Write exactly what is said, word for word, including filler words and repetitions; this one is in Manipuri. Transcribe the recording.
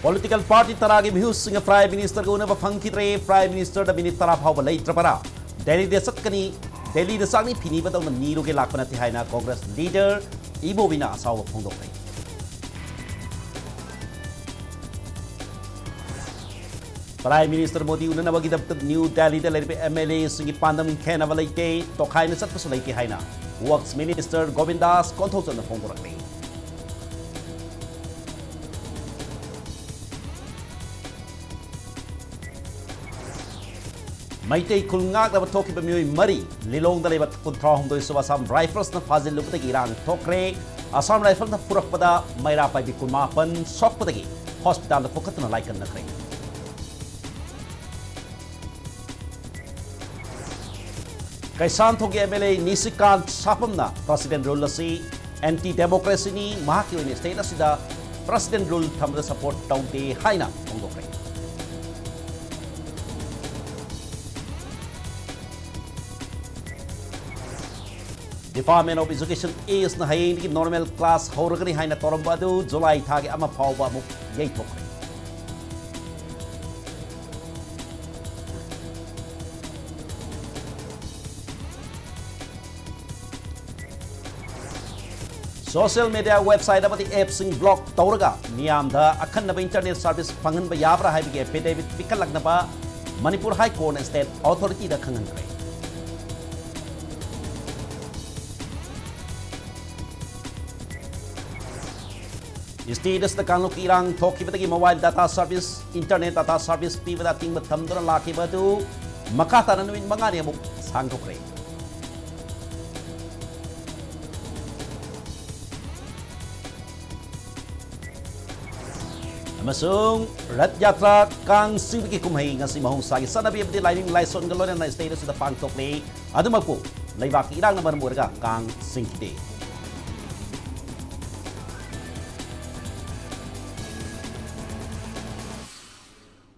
ꯄꯣꯂꯤꯇꯤꯀꯦꯜ ꯄꯥꯔꯇꯤ ꯇꯔꯥꯒꯤ ꯃꯤꯍꯨꯠꯁꯤꯡꯅ ꯄ꯭ꯔꯥꯏꯝ ꯃꯤꯅꯤꯁꯇꯔꯒ ꯎꯅꯕ ꯐꯪꯈꯤꯗ꯭ꯔꯦ꯫ ꯄ꯭ꯔꯥꯏꯝ ꯃꯤꯅꯤꯁꯇꯔꯗ ꯃꯤꯅꯤꯠ ꯇꯔꯥ ꯐꯥꯎꯕ ꯂꯩꯇ꯭ꯔꯕꯔꯥ? ꯗꯦꯜꯂꯤꯗ ꯆꯠꯀꯅꯤ, ꯗꯦꯜꯂꯤꯗ ꯆꯥꯛꯅꯤ ꯐꯤꯅꯤꯕꯗꯧꯅ ꯅꯤꯔꯨꯒꯦ ꯂꯥꯛꯄ ꯅꯠꯇꯦ ꯍꯥꯏꯅ ꯀꯣꯡꯒ꯭ꯔꯦꯁ ꯂꯤꯗꯔ ꯏꯕꯣꯕꯤꯅ ꯑꯁꯥꯎꯕ ꯐꯣꯡꯗꯣꯛꯂꯦ꯫ ꯄ꯭ꯔꯥꯏꯝ ꯃꯤꯅꯤꯁꯇꯔ ꯃꯣꯗꯤ ꯎꯅꯅꯕꯒꯤꯗꯃꯛꯇ ꯅ꯭ꯌꯨ ꯗꯦꯜꯂꯤꯗ ꯂꯩꯔꯤꯕ ꯑꯦꯝ ꯑꯦꯜ ꯑꯦꯁꯤꯡꯒꯤ ꯄꯥꯟꯗꯝ ꯈꯦꯠꯅꯕ ꯂꯩꯇꯦ, ꯇꯣꯈꯥꯏꯅ ꯆꯠꯄꯁꯨ ꯂꯩꯇꯦ ꯍꯥꯏꯅ ꯋꯔꯛꯁ ꯃꯤꯅꯤꯁꯇꯔ ꯒꯣꯕꯤꯟꯗꯥꯁ ꯀꯣꯟꯊꯧꯖꯝꯅ ꯐꯣꯡꯗꯣꯔꯛꯂꯤ꯫ ꯃꯩꯇꯩ ꯈꯨꯜ ꯉꯥꯛꯅꯕ ꯊꯣꯛꯈꯤꯕ ꯃꯤꯑꯣꯏ ꯃꯔꯤ, ꯂꯤꯂꯣꯡꯗ ꯂꯩꯕ ꯀꯨꯟꯊ꯭ꯔꯥ ꯍꯨꯝꯗꯣꯏ ꯁꯨꯕ ꯑꯁꯥꯝ ꯔꯥꯏꯐꯜꯁꯅ ꯐꯥꯖꯤꯜꯂꯨꯕꯗꯒꯤ ꯏꯔꯥꯡ ꯊꯣꯛꯈ꯭ꯔꯦ꯫ ꯑꯁꯥꯝ ꯔꯥꯏꯐꯜꯅ ꯄꯨꯔꯛꯄꯗ ꯃꯩꯔꯥ ꯄꯥꯏꯕꯤ ꯀꯨꯟꯃꯥꯄꯟ ꯁꯣꯛꯄꯗꯒꯤ ꯍꯣꯁꯄꯤꯇꯥꯜꯗ ꯄꯨꯈꯠꯇꯨꯅ ꯂꯥꯏꯀꯠꯅꯈ꯭ꯔꯦ꯫ ꯀꯩꯁꯥꯝꯊꯣꯡꯒꯤ ꯑꯦꯝ ꯑꯦꯜ ꯑꯦ ꯅꯤꯁꯤꯀꯥꯟ ꯁꯥꯄꯝꯅ ꯄ꯭ꯔꯁꯤꯗꯦꯟ ꯔꯨꯜ ꯑꯁꯤ ꯑꯦꯟꯇꯤ ꯗꯦꯃꯣꯀ꯭ꯔꯦꯁꯤꯅꯤ, ꯃꯍꯥꯛꯀꯤ ꯑꯣꯏꯅ ꯁ꯭ꯇꯦꯠ ꯑꯁꯤꯗ ꯄ꯭ꯔꯁꯤꯗꯦꯟ ꯔꯨꯜ ꯊꯝꯕꯗ ꯁꯄꯣꯔꯠ ꯇꯧꯗꯦ ꯍꯥꯏꯅ ꯐꯣꯡꯗꯣꯛꯈ꯭ꯔꯦ꯫ Department of Education Eastꯅ ꯍꯌꯦꯡꯗꯒꯤ ꯅꯣꯔꯃꯦꯜ ꯀ꯭ꯂꯥꯁ ꯍꯧꯔꯒꯅꯤ ꯍꯥꯏꯅ ꯇꯧꯔꯝꯕ ꯑꯗꯨ ꯖꯨꯂꯥꯏ ꯊꯥꯒꯤ ꯑꯃ ꯐꯥꯎꯕ ꯑꯃꯨꯛ ꯌꯩꯊꯣꯛꯈ꯭ꯔꯦ꯫ ꯁꯣꯁꯤꯌꯦꯜ ꯃꯤꯗꯤꯌꯥ ꯋꯦꯕꯁꯥꯏꯠ ꯑꯃꯗꯤ ꯑꯦꯞꯁꯤꯡ ꯕ꯭ꯂꯣꯛ ꯇꯧꯔꯒ ꯃꯤꯌꯥꯝꯗ ꯑꯈꯟꯅꯕ ꯏꯟꯇꯔꯅꯦꯠ ꯁꯥꯔꯚꯤꯁ ꯐꯪꯍꯟꯕ ꯌꯥꯕ꯭ꯔꯥ ꯍꯥꯏꯕꯒꯤ ꯑꯦꯐꯤꯗꯦꯚꯤꯠ ꯄꯤꯈꯠꯂꯛꯅꯕ ꯃꯅꯤꯄꯨꯔ ꯍꯥꯏ ꯀꯣꯔꯠꯅ ꯁ꯭ꯇꯦꯠ ꯑꯣꯊꯣꯔꯤꯇꯤꯗ ꯈꯪꯍꯟꯈ꯭ꯔꯦ꯫ ꯁ꯭ꯇꯦꯠ ꯑꯁꯤꯗ ꯀꯥꯡꯂꯨꯞꯀꯤ ꯏꯔꯥꯡ ꯊꯣꯛꯈꯤꯕꯗꯒꯤ mobile data service, internet data service ꯄꯤꯕꯗ ꯑꯊꯤꯡꯕ ꯊꯝꯗꯨꯅ ꯂꯥꯛꯈꯤꯕ ꯑꯗꯨ ꯃꯈꯥ ꯇꯥꯅ ꯅꯨꯃꯤꯠ ꯃꯉꯥꯅꯤ ꯑꯃꯨꯛ ꯁꯥꯡꯗꯣꯛꯈ꯭ꯔꯦ꯫ ꯑꯃꯁꯨꯡ ꯔꯊ ꯌꯥꯇ꯭ꯔꯥ, ꯀꯥꯡ ꯆꯤꯡꯕꯒꯤ ꯀꯨꯝꯍꯩ ꯉꯁꯤ ꯃꯍꯧꯁꯥꯒꯤ ꯆꯠꯅꯕꯤ ꯑꯃꯗꯤ ꯂꯥꯏꯅꯤꯡ ꯂꯥꯏꯁꯣꯟꯒ ꯂꯣꯏꯅꯅ ꯁ꯭ꯇꯦꯠ ꯑꯁꯤꯗ ꯄꯥꯡꯊꯣꯛꯂꯤ꯫ ꯑꯗꯨꯃꯛꯄꯨ ꯂꯩꯕꯥꯛꯀꯤ ꯏꯔꯥꯡꯅ ꯃꯔꯝ ꯑꯣꯏꯔꯒ ꯀꯥꯡ ꯆꯤꯡꯈꯤꯗꯦ꯫